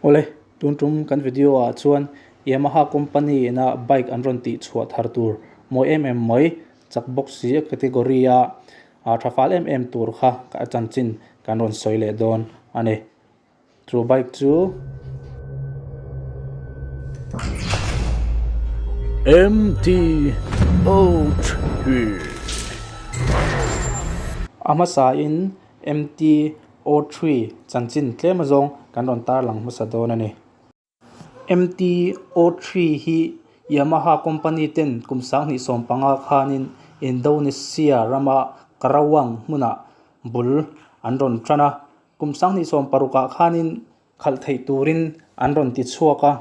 Awle, tun tum kan video ah chuan Yamaha company ina bike an rawn tih chhuah thar tur mawi em em mai chak bawk si a category a tha fal em em tur kha a chanchin kan rawn sawi leh dawn a ni. Chu bike chu. MTO3. A hmasa in MTO3 chanchin tlem azawng kan rawn tarlang hmasa dawn a ni. MTO3 hi Yamaha company ten kum 2015 khanin Indonesia rama Karawang hmunah bul an rawn tan a. Kum 2016 ah khanin khalh theih turin an rawn ti chhuak a.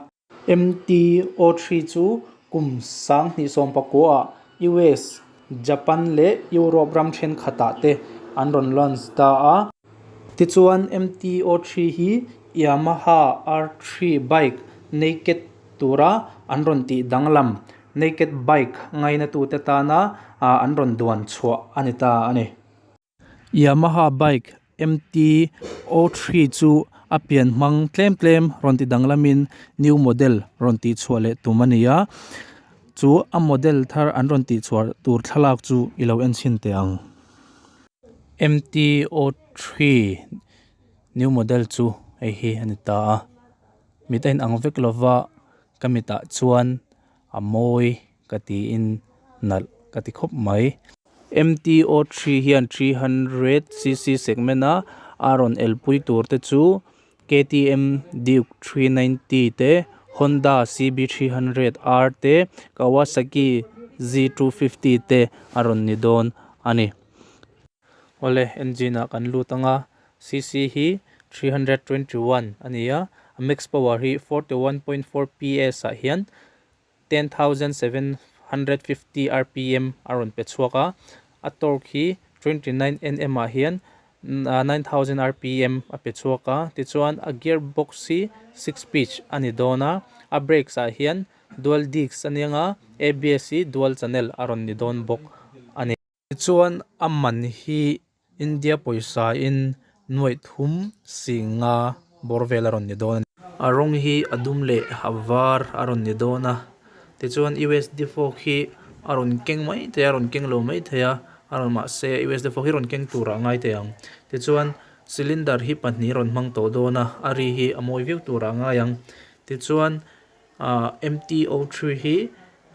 MTO3 chu kum 2019 ah US, Japan leh Europe ram thenkhatah te an rawn launch ta a. Tichuan MTO3 hi Yamaha R3 bike naked tura an rawn tih danglam naked bike ngainatute tana an rawn duan chhuah a ni ta a ni. Yamaha bike MT-03 chu a pian hmang tlem tlem rawn ti danglamin new model rawn tih chhuah leh tum a ni a, chu a model thar an rawn tih chhuah tur thlalak chu i lo en chhin teh ang. MT-03 new model chu hei hi a ni ta a. Mit a inang vek lova ka mitah chuan a mawi ka tiin nalh ka ti khawp mai. MTO3 hian 300cc segment a a rawn elpui tur te chu KTM Duke 390 te, Honda CB300R te, Kawasaki Z250 te a rawn ni dawn a ni. Awle engine ah kan lut ang a, cc hi 321 a ni a, a max power hi 41.4 PS ah hian 10,750 rpm a rawn pe chhuak a, a torque hi 29 Nm ah hian 9,000 rpm a pe chhuak a, tichuan a gear box hi six speed a ni dawn a, a brakes ah hian dual disc a nia nga, ABS hi dual channel a rawn ni dawn bawk a ni. Tichuan a man hi India pawisa in nuaih thum sing nga bawr vel a rawn ni dawn a ni. A rawng hi a dum leh a var a rawn ni dawn a, tichuan USD fork hi a rawn keng mai thei a, a rawn keng lo mai thei a, a rawn mahse USD fork hi rawn keng turah a ngai thei ang. Tichuan cylinder hi pahnih a rawn hmang tawh dawn a, a ri hi a mawi viau turah a ngai ang. Tichuan Ahh MTO 3 hi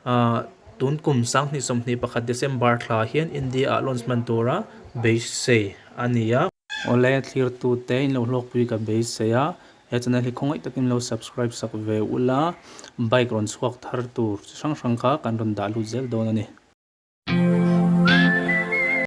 ahh tun kum 2021 December thla hian India ah launch hman tura beisei a ni a. Awle thlirtute in lo hlawkpui ka beisei a, he channel hi khawngaih takin lo subscribe sak ve ula, bike rawn chhuak thar tur chi hrang hrang kha kan rawn dah lut zel dawn a ni.